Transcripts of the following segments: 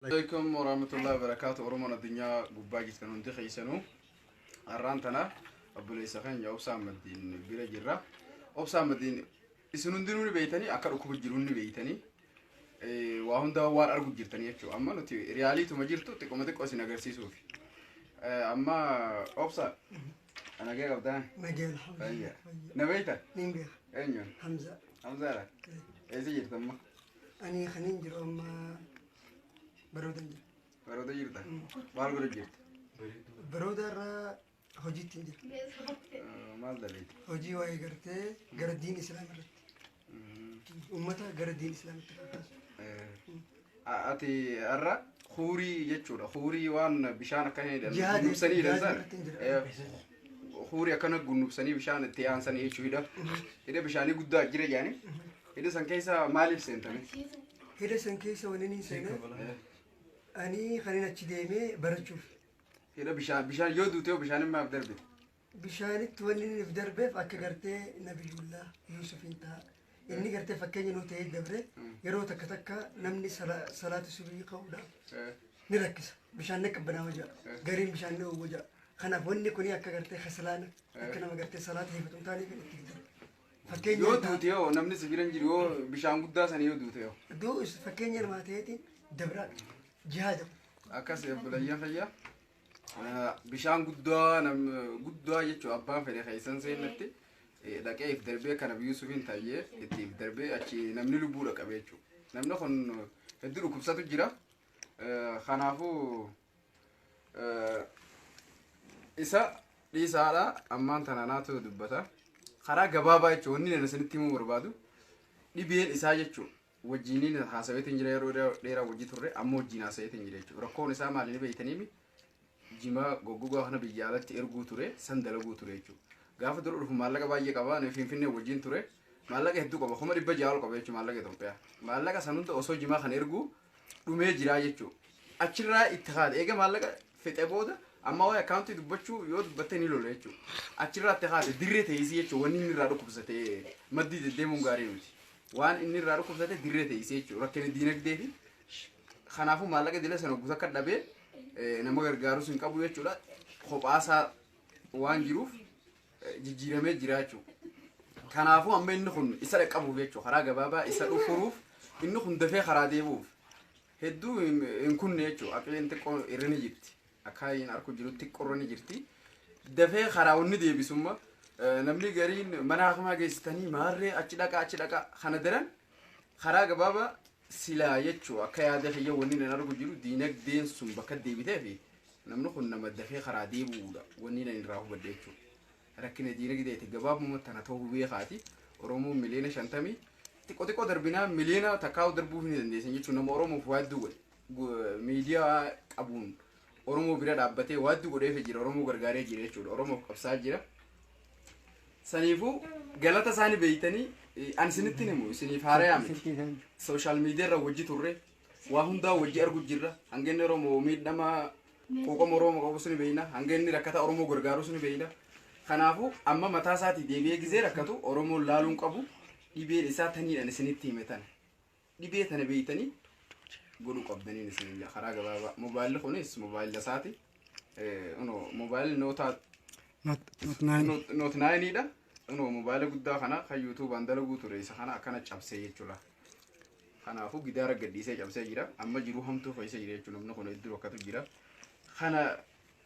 Alaikum warahmatullahi wabarakatuh. Oromoon addunyaa gubbaa jirtan hundi keessanuu, har'aan tana obboleessa keenya Obsaa Ahmadiin bira jirra. Obsaa Ahmadiin isin hundinuu ni beeytanii, akka dhukkuba jiru ni beeytanii, waa hundaa waan argu jirtanii jechuudha. Amma nuti riyaaliituma jirtu xiqqoma xiqqoo isin agarsiisuufi. Amma Obsa, nagee qabdaa? Nagee, alhamdulillah. Fayyaa. Na beeyta? Niin beeka. Eenyuun? Hamza. Hamzaadha. Eessa jirta amma? Ani kanin jiru amma Barooda jira. Baroota jirta? Maal godhu jirta? Barooda irraa hojiitti hin jira. Maal daleeti? Hojii waa'ee gartee gara diin islaam irratti. Uummata gara diin islaamitti kakaasu. Ati har'a huurii jechuudha. Huurii waan bishaan akkana hidhan. Jihaad- Gunnubsanii hidhan jihaad sana. irratti hin jira. Huurii akkana gunnubsanii bishaan itti aansanii jechuudha. Hidha bishaanii guddaa jira jedhanii. Hidha san keessa maaliif seentame? Hidha san keessa wanni inni seenee ani kanin achi deemee barachuuf. Hidha bishaan yoo duute bishaan maaf darbite? Bishaanitti wanni inni if darbeef akka gartee Nabiyyullaa Yuusufiin ta'a. Inni gartee fakkeenya nuu ta'ee dabre, yeroo takka takka namni salaata subii ka'uudhaaf ni rakkisa. Bishaan ni qabbanaawa ja'a. Gariin bishaan ni oowwa ja'a. Kanaaf wanni kuni akka gartee kaslaana akka nama gartee salaata hiifatu hin taaneef itti darbe. Fakkeenya Yoo duute yoo namni si bira hin jiru, yoo bishaan guddaa sana yoo duute yoo. Du'us fakkeenya namaa ta'eetiin dabraa jihaada. Akkas obboleeyyan fayyaa. Bishaan guddaa nam guddaa jechuun abbaan fedhe keessan seenatti dhaqee if darbee kana Yuusufiin tayyee itti if darbee achi namni lubbuudha qabee jechuudha. Namni kun hedduu dhukkubsatu jira. Kanaafuu isa dhiisaadha, ammaan tana naatu dubbata. Karaa gabaabaa jechuun wanni ani isinitti himuu barbaadu dhibeen isaa jechuun wajjiniin haasaweetiin jira, yeroo dheeraa wajji turre, amma wajjin haasaweetiin jira jechuudha. Rakkoon isaa maali ni beeytaniimi? Jimaa goggogaa kana biyya alatti erguu ture, san dalaguu ture jechuudha. Gaafa dura dhufu maallaqa baay'ee qaba, ani Finfinnee wajjin ture. Maallaqa hedduu qaba, 600,000 ol qaba jechuudha maallaqa Itoophiyaa. Maallaqa san hunda osoo jimaa kana erguu dhumee jira jechuudha. Achirraa itti haadha eega maallaqa fixe booda amma waa'ee akkaawuntii dubbachuu yoo dubbatte ni lola jechuudha. Achirraa itti haadha dirree teessii jechuudha, wanni inni irraa dhukkubsate maddii deddeemuun gaarii miti. Waan inni irraa dhukkubsate dirree teessii jechuudha. Rakkina diinagdee fi kanaafuu maallaqa dila sana guutuu akka dhabee nama gargaarus hin qabu jechuudha. Kophaasaa waan jiruuf jijjiiramee jira jechuudha. Kanaafuu amma inni kun isa dhaqqabuuf jechuudha, karaa gabaabaa isa dhufuruuf, inni kun dafee karaa deebi'uuf hedduu hin kunne jechuudha. Aqliin xiqqoo irra ni jirti. Akka hin arku jiru xiqqoo irra ni jirti. Dafee karaa wanni deebisumma namni gariin mana hakimaa geessitanii maarree achi dhaqa achi dhaqa kana daran karaa gabaabaa silaa jechuu akka yaada kiyya wanni nan argu jiru diinagdeen sun bakka deebitee fi namni kun nama dafee karaa deebi'uudha wanni nan irraa hubadhe jechuudha. Rakkina diinagdeeti gabaabumatti tana ta'uu beekaati. Oromoon 50 miliyoona xiqqoo xiqqoo darbinaa 1 miliyoona darbuuf ni dandeessan jechuudha. Nama Oromoof waa hedduu godhe, miidiyaa qabuun Oromoo bira dhaabbatee waa hedduu godheefii jira, Oromoo gargaaree jira jechuudha, Oromoof qabsaa jira. Saniifuu galata isaanii beeytanii ani isinitti himu, isiniif haarayaa miti. Social media irra wajji turre, waa hundaa wajji argu jirra. Hanga inni Oromoo miidhama quuqama Oromoo qabu suni beeyna, hanga inni rakkata Oromoo gargaaru suni beeyna. Kanaafuu amma mataa isaatii deebi'ee gizee rakkatu Oromoon laaluun qabu. Dhibeen isaa taniidhaan isinitti hime tana. Dhibee tana beeytanii godhuu qabdaniin isin jaa karaa gabaabaa. Mobaayilli kunis mobaayila isaati. Mobaayilli nootaa Note 9. Note 9dha. Kunoo mobaayila guddaa kana kan yuutuubaan dalaguu ture isa kana akkana cabsee jechuudha. Kanaafuu gidaara gadhiisee cabsee jira. Amma jiruu hamtuu keessa jira jechuudha. Namni kun hedduu rakkatu jira. Kana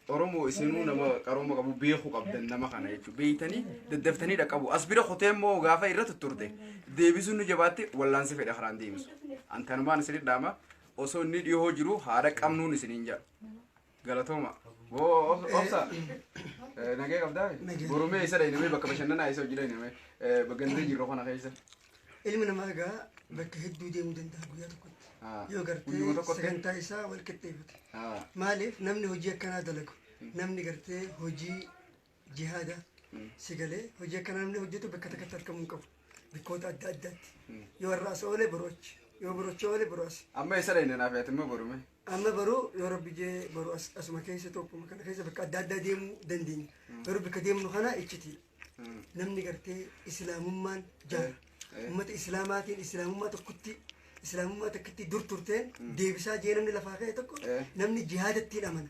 Oromoo isinuu nama qarooma qabu beekuu qabdan nama kana jechuudha. Beeytanii daddaftanii dhaqqabu. As bira kutee immoo gaafa irra tutturte deebisuun ni jabaatte, wallaansi fedha karaan deebisu. Antanumaan isinit dhaama, osoo inni dhihoo jiru haadha qabnuun isiniin jedha. Galatooma. Obsa. Nagee qabdaa? Nagee. Borumee isa dhaynamee bakka bashannanaa isa hojii dhaynamee gandee jirru kana keessa. Ilmi namaa egaa bakka hedduu deemuu danda'a guyyaa tokkotti. Yoo Guyyuma gartee tokkotti. sagantaa isaa wal qixxeeffate. Maaliif namni hojii akkanaa dalagu, namni gartee hojii jihaada si galee hojii akkanaa namni hojjetu bakka takkatti argamuu hin qabu. Bakkoota adda addaatti. Yoo har'a as oole boru achi. Yoo boru achi oole boru as. Amma isa dhayna naaf yaati borume. Amma baruu yoo Rabbi jee boru as asuma keessa tokkuma kana keessa bakka adda addaa deemuu dandeenya. Garuu bakka deemnu kana iccitiidha. Namni gartee islaamummaan jaara. Uummata islaamaatiin islaamummaa tokkotti Islaamummaa takkitti dur turteen deebisaa jee namni lafaa ka'e tokko namni jihaadattiin amana.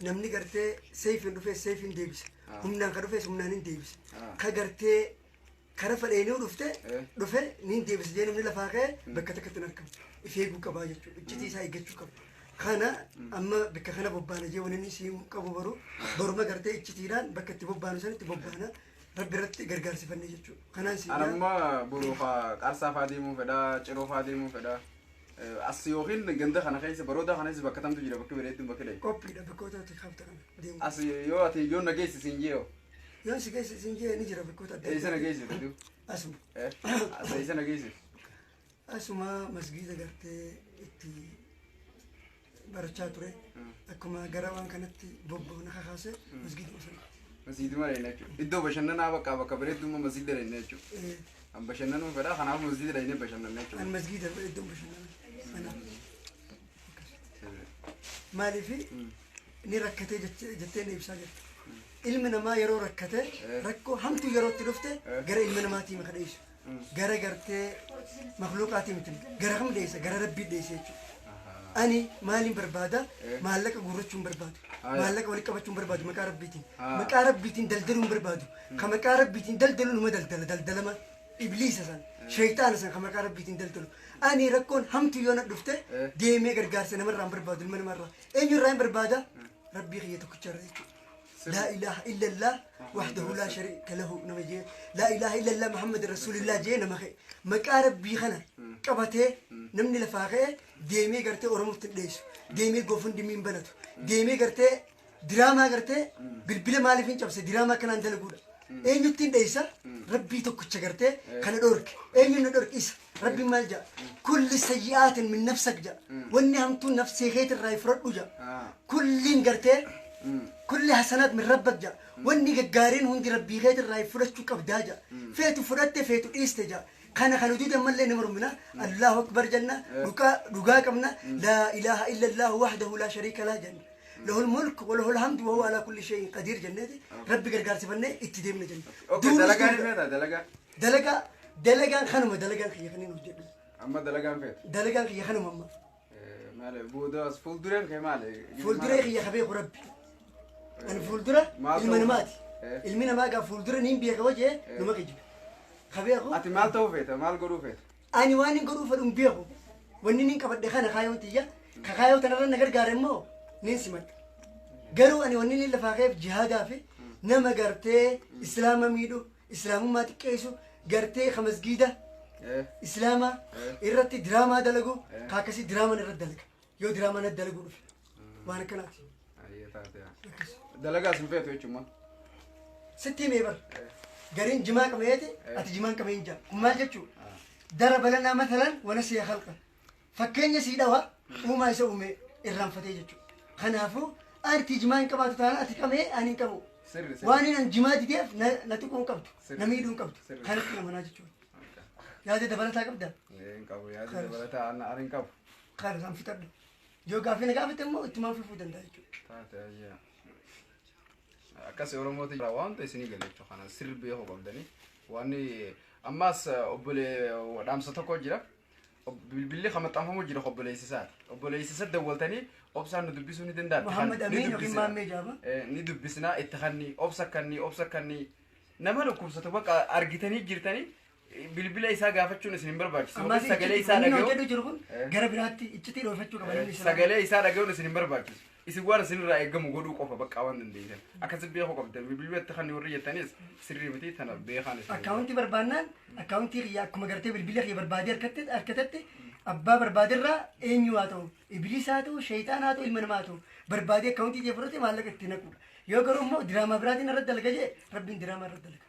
Namni gartee seefiin dhufee seefiin deebisa. Humnaan ka dhufees humnaan hin deebisa. Ka gartee kara fadheenii dhufte dhufe niin deebisa jee namni lafaa ka'e bakka takkatti hin argamu. If eeguu qabaa jechuudha. Iccitii isaa eeggachuu qaba. Kana amma bakka kana bobbaana jee wanni inni siin qabu baru baruma gartee iccitiidhaan bakka itti bobbaanu sanitti bobbaana rabbi irratti gargaarsifannee jechuudha. Kanaan siin An amma boru qarsaa faa deemuu fedha, ciroo faa deemuu fedha. As yookiin ganda kana keessa baroodaa kana keessa bakka tamtu jira bakki bareedduun bakki dhayi. Qophiidha bakkoota ati kaafta kana deemuu. As yoo ati yoo na geessi siin jee hoo? Yoon si geesse siin jee ni jira bakkoota adda Eessa na addaa. geessita du? Asuma. As eessa na geessita? Asuma masgiida gartee itti barachaa ture. Akkuma gara waan kanatti bobba'u na kakaase masgiiduma sana. Masgiiduma dhayna jechuudha. Iddoo bashannanaa bakka bakka bareeddummaa masgiida dhayna jechuudha. An bashannanuun fedha kanaaf masgiida dhaynee bashannanna jechuudha. An masgiida iddoon bashannanaa. Ana. Maaliif ni rakkatee jettee na ibsaa jirta. Ilmi namaa yeroo rakkate rakkoo hamtuu yeroo itti dhufte gara ilma namaatii maka dheessu. Gara gartee makluuqaatii miti. Gara kam dheessa? Gara rabbii dheessa jechuudha. Ani maaliin barbaada? Maallaqa guurrachuu hin barbaadu. Maallaqa walitti qabachuu hin barbaadu maqaa rabbiitiin. Maqaa rabbiitiin daldaluu hin barbaadu. Ka maqaa rabbiitiin daldalu numa daldala daldalama ibliisa san shayxaana san ka maqaa rabbiitiin daldalu. Ani rakkoon hamtuu yoo na dhufte deemee gargaarsa namarraa hin barbaadu ilma namarraa. Eenyurraa hin barbaada? Rabbii kiyya tokkicha irraa jechuudha. Laa ilaaha illallah wahdahu laa shariika lahu nama jee laa ilaaha illallah Muhammad rasuulillah jee nama ka'e maqaa rabbii kana qabatee namni lafaa ka'e deemee gartee Oromootti hin dheessu deemee gofundimii hin banatu deemee gartee diraamaa gartee bilbila maaliif hin cabse diraamaa akkanaan dalaguudha eenyutti hin dheessa rabbii tokkicha gartee kana dhorke eenyuun na dhorke isa rabbiin maal jedha kulli sayyi'aatin min nafsak jedha wanni hamtuun nafsee keetirraa fudhadhu jedha kulliin gartee kulli hasanaat min rabbak jedha wanni gaggaariin hundi rabbii keetirraa fudhachuu qabdaa jedha feetu fudhatte feetu dhiiste jedha kana kan hojii ammallee ni mormina allahu akbar jenna dhugaa dhugaa qabna laa ilaaha illallah wahdahu laa shariika laa jenna lahul mulk wa lahul hamdu wa huwa ala kulli shay'in qadiir jenneeti rabbi gargaarsifannee itti deemna jenna. Okay, dalagaa ni feeta dalagaa. Dalagaa dalagaan kanuma dalagaan kiyya kan inni hojjedhu. Amma dalagaan feeta. Dalagaan kiyya kanuma amma. Maali booda as fuuldureen kee maali? Fuulduree kiyya ka beeku rabbi. Ani fuuldura Maal ilma ta'uu? namaati. Ilmi namaa gaa fuuldura niin beeka hojee numa kijiba. Ka beeku Ati maal ta'uu feeta? Maal godhuu feeta? Ani waan hin godhuu fedhu hin beeku. Wanni niin qabadhe kana kaayoon tiyya. Ka kaayoo tanarra na gargaare immoo niin simadha. Garuu ani wanni niin lafaa ka'eef jihaadaa fi nama gartee islaama miidhu, islaamummaa xiqqeessu, gartee ka masgiida islaamaa irratti diraamaa dalagu, ka akkasii diraaman irratti dalaga. Yoo diraamaa natti dalaguu dhufe. Waan akkanaati. Ayyee taate. Akkas. Dalagaa sin feetu jechuun. Sitti himee bar. Gariin jimaa qabeeti ati jimaan qabeen jaa. Kun maal jechuu? Daraba lanaa mathalan wa nasiya khalqa. Fakkeenya sii dhawa uumaa isa uume irraanfatee jechuudha. Kanaafuu ati jimaa hin qabaatu taanaan ati qabee ani hin qabu. Sirri sirri. Waan inni jimaa dideef na na tuquu hin qabdu. Sirri. Na miidhuu hin qabdu. Sirri. Kanatti amanaa jechuudha. Yaada dabalataa qabdaa? Hin qabu yaada Karas. dabalataa ani hin qabu. Karas an fixadhu. Yoo gaaffii na gaafate immoo ittumaan fufuu danda'a jechuudha. Taate ayyaa. Akkas Oromooti waan hunda isinii gala jechuudha. Kana sirri beekuu qabdanii. Waan ammaas obbolee dhaamsa tokko jira. Bilbilli kan maxxanfamu jira obboleessa isaati. Obboleessa isa dawwaltanii obsaan nu dubbisuu ni danda'a. Muhammad Ni Amiin yookiin dubbisna. Maammee Jaaba. Ni dubbisnaa itti kanni obsa kanni obsa kanni nama dhukkubsatu bakka argitanii jirtanii bilbila isaa gaafachuun isin hin barbaachisu. Ammaas Yookiin sagalee isaa wanni dhaga'uun hojjedhu jiru kun gara biraatti iccitii dhoofachuu qaba namni silaa. Sagalee isaa dhaga'uun isin hin barbaachisu. Isin waan isinirraa eegamu godhuu qofa bakka waan dandeessan. Akkasi beekuu qabdan bilbila itti kanni warri jettanis sirrii miti tana beekaan isin. Akkaawuntii barbaannaan akkaawuntii kiyya akkuma gartee bilbila kiyya barbaadee harkatti harkatatti abbaa barbaaderraa eenyu haa ta'u ibliis haa ta'u sheeyxaan haa ta'u ilma namaa haa ta'u barbaadee akkaawuntii kiyya fudhate maallaqa itti naquudha. Yoo garuu immoo diraamaa biraatiin irratti dalaga jee rabbiin diraamaa irratti dalaga.